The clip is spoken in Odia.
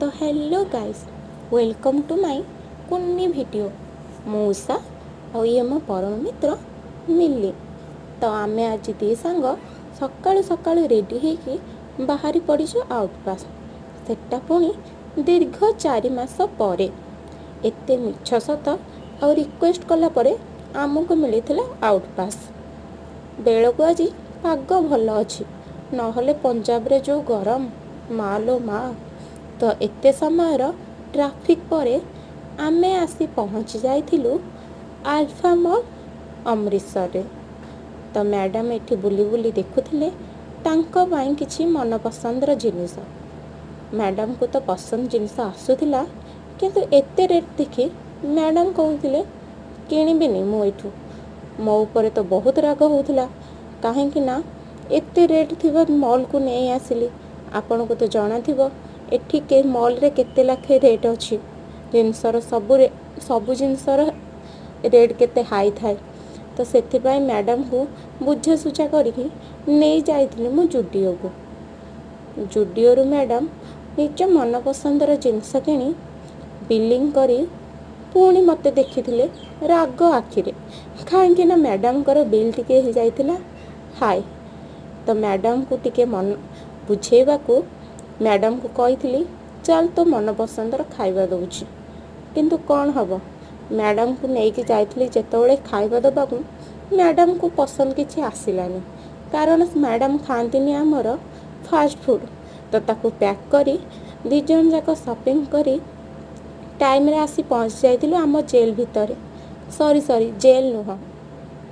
ତ Hello guys, welcome to my କୁନି ଭିଡ଼ିଓ। ମୁଁ ଉଷା ଆଉ ଇଏ ମୋ ପରମ ମିତ୍ର ମିଲି। ତ ଆମେ ଆଜି ଦି ସାଙ୍ଗ ସକାଳୁ ସକାଳୁ ରେଡ଼ି ହେଇକି ବାହାରି ପଡ଼ିଛୁ ଆଉଟ୍ ପାସ୍, ସେଟା ପୁଣି ଦୀର୍ଘ 4 ମାସ ପରେ। ଏତେ ମିଛ ସତ ଆଉ ରିକ୍ୱେଷ୍ଟ କଲା ପରେ ଆମକୁ ମିଳିଥିଲା ଆଉଟ୍ ପାସ୍। ବେଳକୁ ଆଜି ପାଗ ଭଲ ଅଛି, ନହେଲେ ପଞ୍ଜାବରେ ଯେଉଁ ଗରମ, ମା ଲୋ ମା! ତ ଏତେ ସମୟର ଟ୍ରାଫିକ୍ ପରେ ଆମେ ଆସି ପହଞ୍ଚି ଯାଇଥିଲୁ ଆଲଫା ମଲ୍ ଅମୃତସରରେ। ତ ମ୍ୟାଡ଼ାମ୍ ଏଠି ବୁଲି ବୁଲି ଦେଖୁଥିଲେ ତାଙ୍କ ପାଇଁ କିଛି ମନପସନ୍ଦର ଜିନିଷ। ମ୍ୟାଡ଼ାମ୍କୁ ତ ପସନ୍ଦ ଜିନିଷ ଆସୁଥିଲା, କିନ୍ତୁ ଏତେ ରେଟ୍ ଦେଖି ମ୍ୟାଡ଼ାମ୍ କହୁଥିଲେ, "କିଣିବିନି ମୁଁ ଏଇଠୁ।" ମୋ ଉପରେ ତ ବହୁତ ରାଗ ହେଉଥିଲା, କାହିଁକି ନା ଏତେ ରେଟ୍ ଥିବା ମଲ୍କୁ ନେଇ ଆସିଲି। ଆପଣଙ୍କୁ ତ ଜଣାଥିବ ଏଠି ମଲ୍ରେ କେତେ ଲେଖାଏ ରେଟ୍ ଅଛି ଜିନିଷର, ସବୁ ଜିନିଷର ରେଟ୍ କେତେ ହାଇ ଥାଏ। ତ ସେଥିପାଇଁ ମ୍ୟାଡ଼ାମ୍କୁ ବୁଝାସୁଝା କରିକି ନେଇ ଯାଇଥିଲି ମୁଁ ଜୁଡ଼ିଓକୁ। ଜୁଡ଼ିଓରୁ ମ୍ୟାଡ଼ାମ୍ ନିଜ ମନପସନ୍ଦର ଜିନିଷ କିଣି ବିଲିଂ କରି ପୁଣି ମୋତେ ଦେଖିଥିଲେ ରାଗ ଆଖିରେ, କାହିଁକି ନା ମ୍ୟାଡ଼ାମ୍ଙ୍କର ବିଲ୍ ଟିକେ ହେଇଯାଇଥିଲା ହାଇ। ତ ମ୍ୟାଡ଼ାମ୍କୁ ଟିକେ ମନ ବୁଝେଇବାକୁ ମ୍ୟାଡ଼ାମ୍କୁ କହିଥିଲି, "ଚାଲ, ତୋ ମନପସନ୍ଦର ଖାଇବା ଦେଉଛି।" କିନ୍ତୁ କ'ଣ ହେବ, ମ୍ୟାଡ଼ାମ୍କୁ ନେଇକି ଯାଇଥିଲି ଯେତେବେଳେ ଖାଇବା ଦେବାକୁ, ମ୍ୟାଡ଼ାମ୍କୁ ପସନ୍ଦ କିଛି ଆସିଲାନି, କାରଣ ମ୍ୟାଡ଼ାମ୍ ଖାଆନ୍ତିନି ଆମର ଫାଷ୍ଟ ଫୁଡ଼୍। ତ ତାକୁ ପ୍ୟାକ୍ କରି ଦୁଇ ଜଣ ଯାକ ସପିଂ କରି ଟାଇମ୍ରେ ଆସି ପହଞ୍ଚି ଯାଇଥିଲୁ ଆମ ଜେଲ୍ ଭିତରେ। ସରି ସରି, ଜେଲ୍ ନୁହଁ,